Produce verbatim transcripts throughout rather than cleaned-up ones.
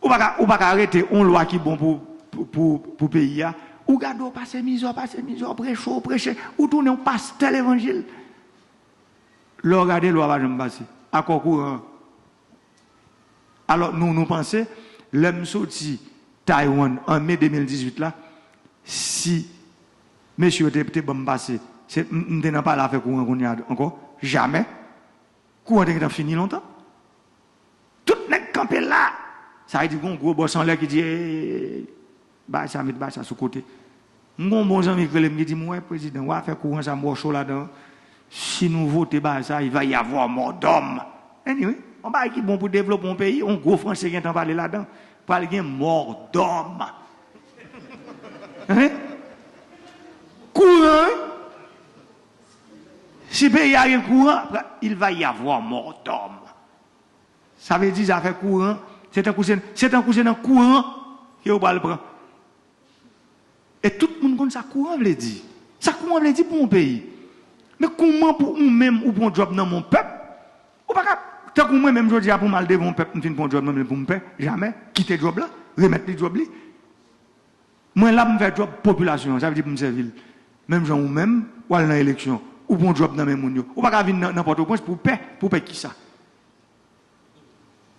Ou pa ka, ou pa ka rete yon lwa ki bon pou, pou, pou, pou peyi a. Ou gade w pase mizè, w pase mizè, w preche, w preche, ou tounen yon pastè levanjil. Lè w gade, lwa pa janm pase. Akò kouran. Alò, nou, nou panse, lè m soti Taiwan an me de mil dizuit la, si mesye yo te, te ban m pase, se, m, m te nan pale afè kouran kounye a ankò? Jamè. Kouran te gentan fini lontan. Tout nèg kanpe la. Sa vle di gen yon gwo bòs anlè ki di, "Ey, bagay sa, met bagay sa sou kote." M gen yon bon zanmi ki rele m ki di m, "Wè, prezidan, wè afè kouran sa, m wè w cho ladan. Si nou vote bagay sa, il va y avoir mort d'homme." Anyway, yon bagay ki bon pou devlope yon peyi, yon gwo franse gentan pale ladan. Pral gen mort d'homme. Hein? Kouran, wi. Si peyi a gen kouran, il va y avoir mort d'homme. Sa vle di zafè kouran, se tankou se, se tankou se nan kouran ke yo pral pran. E tout moun konn sa kouran vle di. Sa kouran vle di pou yon peyi. Men kouman pou ou menm ou pran djòb nan men yon pèp? Ou pa ka, tankou mwen menm jodi a pou m al devan yon pèp, m fin pran djòb nan men l pou m pè, jamè, kite djòb la, remèt li djòb li. Mwen la pou m fè djòb popilasyon an, sa vle di pou m sèvi l. Menm jan ou menm, w al nan eleksyon, ou pran djòb nan men moun yo. Ou pa ka vin nan, nan Pòtoprens pou w pè, pou w pè kisa?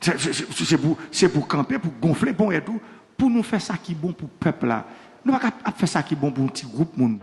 Se, se, se, se pou, se pou kanpe, pou gonfle ponyèt ou, pou nou fè sa ki bon pou pèp la. Nou pa ka ap fè sa ki bon pou yon ti gwoup moun.